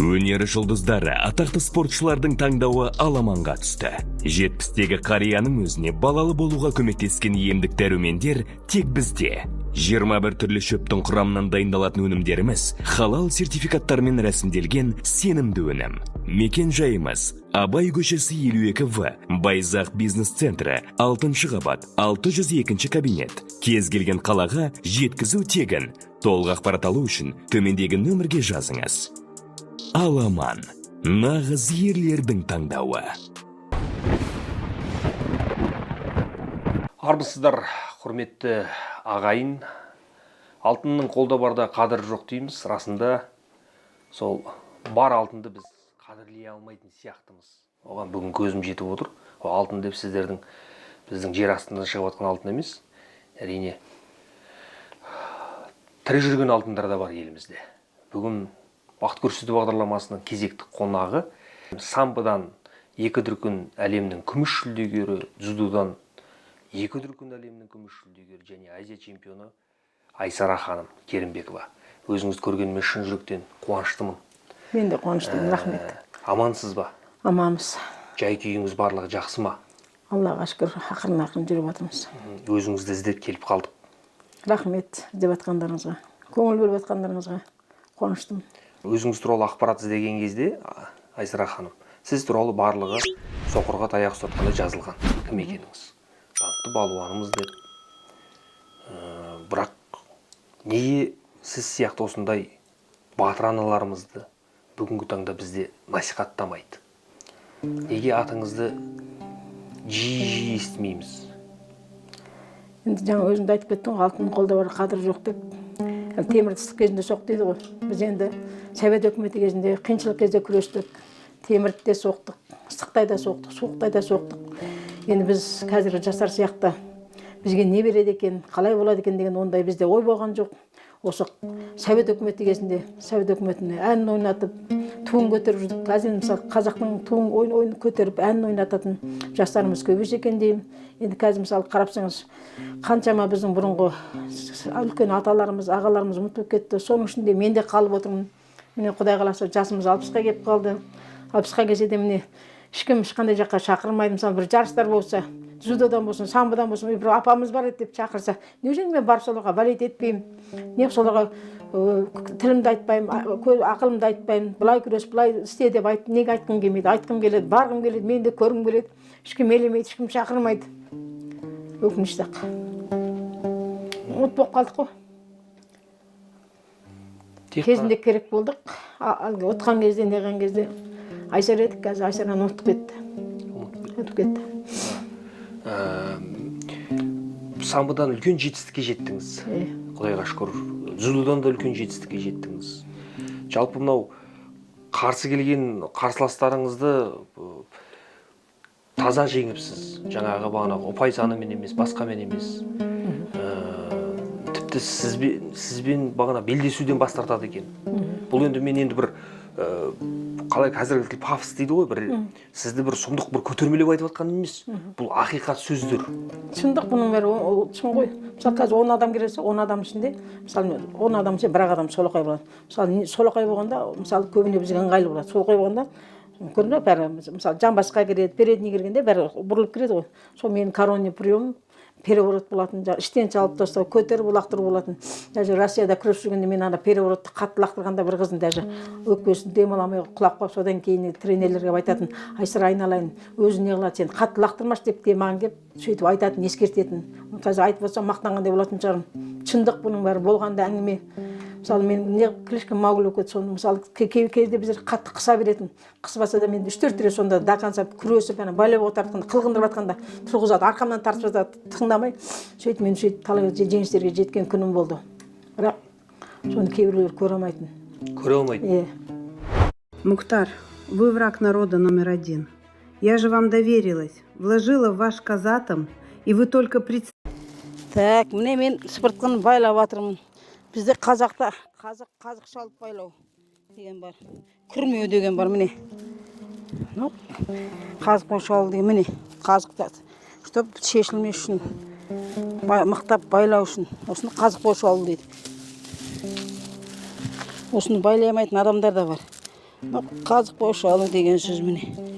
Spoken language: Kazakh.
Өнер жұлдыздары, атақты спортшылардың таңдауы Аламанға түсті. 70-тегі қарияның өзіне балалы болуға көмектескен емдік дәрумендер тек бізде. 21 түрлі шөптің құрамынан дайындалатын өнімдеріміз халал сертификаттармен рәсімделген сенімді өнім. Мекен жайымыз: Абай көшесі, 52 В, Байзақ бизнес центрі, 6 қабат, 602 кабинет. Кез келген қалаға жеткізу тегін. Толық ақпарат алу үшін төмендегі нөмірге жазыңыз. Аламан — нағыз ерлердің таңдауы. Армысыздар, құрметті ағайын! Алтынның қолда барда қадірі жоқ дейміз. Расында, сол бар алтынды біз қадірлей алмайтын сияқтымыз. Оған бүгін көзім жетіп отыр. Ол алтын деп сіздердің, біздің жер астынан шығып жатқан алтын емес, әрине, тірі жүрген алтындар да бар елімізде. Бүгін «Уақыт көрсету» бағдарламасының кезекті қонағы — самбодан екі дүркін әлемнің күміс жүлдегері, дзюдодан екі дүркін әлемнің күміс жүлдегері және Азия чемпионы Айсара ханым Керімбекова. Өзіңізді көргеніме шын жүректен қуаныштымын. Мен де қуаныштымын, рахмет. Амансыз ба? Аманбыз. Жай күйіңіз, барлығы жақсы ма? Аллаға шүкір, ақырын ақырын жүріп жатырмыз. Өзіңізді іздеп келіп қалдық. Рахмет іздеп жатқандарыңызға, көңіл бөліп жатқандарыңызға қуаныштымын. Өзіңіз туралы ақпарат іздеген кезде, Айсара ханым, сіз туралы барлығы соқырға таяқ ұстатқандай жазылған, кім екеніңіз, даңқты балуанымыз деп. Бірақ неге сіз сияқты осындай батыр аналарымызды бүгінгі таңда бізде насихаттамайды? Неге атыңызды жиі жиі естімейміз? Енді жаңа өзің де айтып кеттің ғой, алтынның қолда бар қадірі жоқ деп. Әлі темірді ыстық кезінде соқ дейді ғой. Біз енді совет өкіметі кезінде, қиыншылық кезде күрестік, темірді де соқтық, ыстықтай да соқтық, суықтай да соқтық. Енді біз қазіргі жастар сияқты бізге не береді екен, қалай болады екен деген ондай бізде ой болған жоқ. Осы совет өкіметі кезінде совет өкіметіне әнін ойнатып, туын көтеріп жүрдік. Қазір, мысалы, қазақтың туын ойын, ойын көтеріп, әнін ойнататын жастарымыз көбейсе екен деймін. Енді қазір, мысалы, қарапсаңыз, қаншама біздің бұрынғы үлкен аталарымыз, ағаларымыз ұмытылып кетті. Соның ішінде мен де қалып отырмын. Міне, құдай қаласа, жасымыз 60-қа келіп қалды. 60-қа келсе де, міне, ешкім ешқандай жаққа шақырмайды. Мысалы, бір жарыстар болса, дзюдодан болсын, самбодан болсын, «Ой, бір апамыз бар еді» деп шақырса, неужели мен барып соларға болеть етпеймін? Не соларға тілімді айтпаймын, ақылымды айтпаймын, былай күрес, былай істе деп айт, неге айтқым келмейді? Айтқым келеді, барғым келеді, мен де көргім келеді. Ешкім елемейді, ешкім шақырмайды. Өкінішті ақ, ұмыт болып қалдық қой. Тек Кезінде керек болдық. Әлгі ұтқан кезде, неған кезде Айсара едік, қазір Айсараны ұмытып кетті. Ұмытып. Ұмытып кетті. Самбодан үлкен жетістікке жеттіңіз. Иә. Құдайға шүкір, дзюдодан да үлкен жетістікке жеттіңіз. Жалпы, мынау қарсы келген қарсыластарыңызды таза жеңіпсіз, жаңағы бағанағы ұпай санымен емес, басқамен емес. Тіпті сізбен бағана белдесуден бас тартады екен. Бұл енді мен енді бір қалай, қазіргі тіл пафос дейді ғой, бір сізді бір сұмдық бір көтермелеп айтып жатқаным емес, бұл ақиқат сөздер. Шындық бұның бәрі, ол шын ғой. Мысалы, қазір 10 адам келсе, 10 адам ішінде, мысалы, мен 10 адам ішінде бір ақ адам солақай болады. Мысалы, солақай болғанда, мысалы, көбіне бізге ыңғайлы болады. Солақай болғанда, көрдің бе, бәрі, мысалы, жамбасқа кіреді, передний кіргенде бәрі бұрылып кіреді ғой. Сол менің коронный прием, переворот болатын, жаңағы іштен шалып тастау, көтеріп лақтыру болатын. Даже Россияда күресіп жүргенде мен ана переворотты қатты лақтырғанда, бір қыздың даже өкпесін дем ала алмай құлап қалып, содан кейін тренерлер келіп айтатын: «Айсара, айналайын, өзі не қылады, сен қатты лақтырмашы», — деп те маған келіп сөйтіп айтатын, ескертетін. Қазір айтып отырсам, мақтанғандай болатын шығармын. Шындық бұның бәрі, болғанда әңгіме. Мысалы, мен не кличка Маугли болып кетті. Соны, мысалы, кей кезде біздер қатты қыса беретін. Қыспаса да, мен үш төрт рет сонда до конца күресіп, ана болевой тартқанда, қылғындырып жатқанда тұрғызады, арқамнан тартып жатады, тыңдамай. Сөйтіп мен сөйтіп талай жеңістерге жеткен күнім болды. Бірақ соны кейбіреулер көре алмайтын. Көре алмайды. Иә. Мухтар, вы враг народа номер один. Я же вам доверилась, вложила в ваш Казатом, и вы только представьте. Так, міне, мен сыпыртқыны байлап жатырмын. Бізде, қазақта, қазық қазық шалып байлау деген бар, күрмеу деген бар. Міне, мынау қазықпен шалу деген. Міне, қазықта, чтоб шешілмес үшін, мықтап байлау үшін осыны қазықпен шалу дейді. Осыны байлай алмайтын адамдар да бар. Мынау қазық пошалу деген сөз, міне.